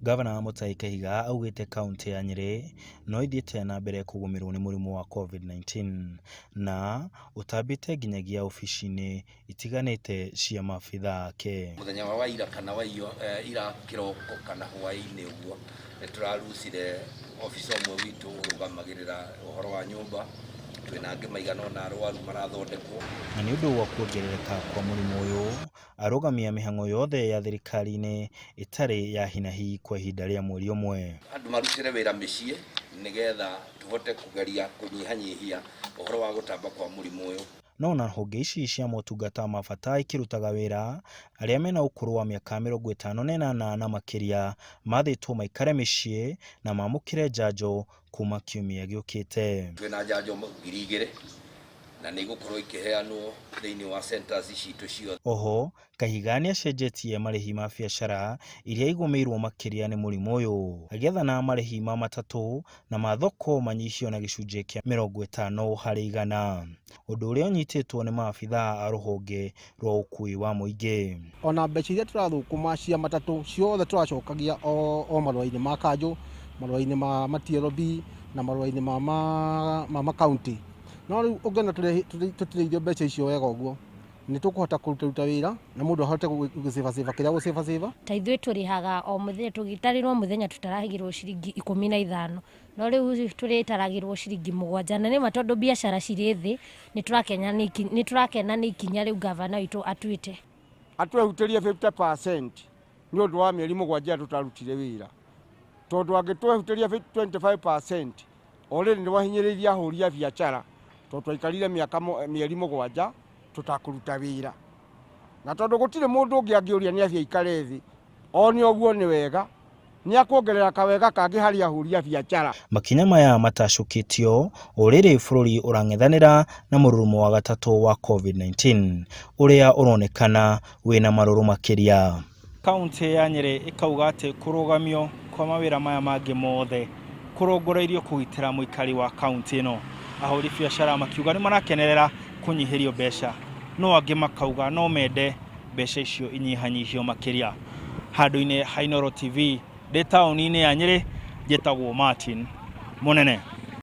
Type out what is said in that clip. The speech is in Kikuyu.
Ngavana Mutahi Kahiga augĩte kaũntĩ ya Nyĩrĩ no ĩthiĩte na mbere kũgũmĩrwo nĩ mũrimũ wa Covid-19 na ũtambĩte nginyagia obici-inĩ itiganĩte cia maabithaa ake. Mũthenya wa waira kana waiyo ira kĩroko kana hwaĩ-inĩ ũguo nĩ tũrarucire officer ũmwe witũ ũrũgamagĩrĩra ũhoro wa nyũmba, twĩna angĩ maigana ũna arwaru marathondekwo. Na nĩ ũndũ wa kuongerereka kwa mũrimũ ũyũ, arũgamia mĩhang'o yothe ya thirikari-inĩ ĩtarĩ ya hinahi kwa ihinda rĩa mweri ũmwe. Andũ marutĩre wĩra mĩciĩ nĩgetha tũhote kũgeria kũnyihanyihia ũhoro wa gũtamba kwa mũrimũ ũyũ. No ona honge ici cia motungata ma bata ikĩrutaga wĩra, arĩa mena ũkũrũ wa mĩaka 58 na makĩria mathĩtwo maikare mĩciĩ na mamũkĩre njanjo kuma kiumia gĩũkĩte. Twĩna njanjo 2000 na nĩ igũkorwo ikĩheanwo thĩinĩ wa centers citũ ciothe. Oho, Kahiga nĩacenjetie marĩhi ma biacara iria igũmĩirwo makĩria nĩ mũrimũ ũyũ, agĩathana marĩhi ma matatũ na ma thoko manyihio na gĩcunjĩ kĩa 50%, ũndũ ũrĩa ũnyitĩtwo nĩ maabithaa a rũhonge rwa ũkui wa mũingĩ. Ona mbeca iria tũrathũkũma cia matatũ ciothe tũracokagia o marũa-inĩ ma kanjũ, marũa-inĩ ma TLB na marũa-inĩ ma makaũntĩ. No rĩu ũngĩona tũtirĩithio mbeca icio wega ũguo, nĩ tũkũhota kũruta wĩra na mũndũ ahote gũcĩbacĩba kĩrĩa gũcĩbacĩba. Ta ithuĩ tũrĩhaga o mũthenya, tũgĩtarĩrwo mũthenya tũtarahĩgĩrwo ciringi 15, no rĩu tũrĩtaragĩrwo ciringi 7, na nĩma tondũ biacara cirĩ thĩ, nĩ tũrakena nĩ ikinya rĩu ngavana witũ atuĩte. Atwehutĩrie 50% nĩ ũndũ wa mĩeri 7 ĩrĩa tũtarutire wĩra, tondũ angĩtwehutĩria 25% already nĩ wahinyĩrĩirie ahũri a biacara, tondũ twaikarire mĩaka mĩeri 7 tũtakũruta wĩra, na tondũ gũtirĩ mũndũ ũngĩ angĩũria nĩ athiĩ aikare thĩ one ũguo nĩ wega, nĩ akuongerera kawega kangĩ harĩ ahũri a biacara. Makinya maya matacũkĩtio o rĩrĩ bũrũri ũrang'ethanĩra na mũrurumo wa gatatũ wa Covid-19 ũrĩa ũronekana wĩna marũrũ makĩria. Kauntĩ ya Nyĩrĩ ĩkauga atĩ kũrũgamio kwa mawĩra maya mangĩ mothe kũrongoreirio kũgitĩra mũikari wa kauntĩ ĩno. Ahũri biacara makiuga nĩ marakenerera kũnyihĩrio mbeca, no angĩ makauga no mende mbeca icio inyihanyihio makĩria. Handũ-inĩ ha Inooro TV ndĩ taũni-inĩ ya Nyĩrĩ, njĩtagwo Martin Mũnene.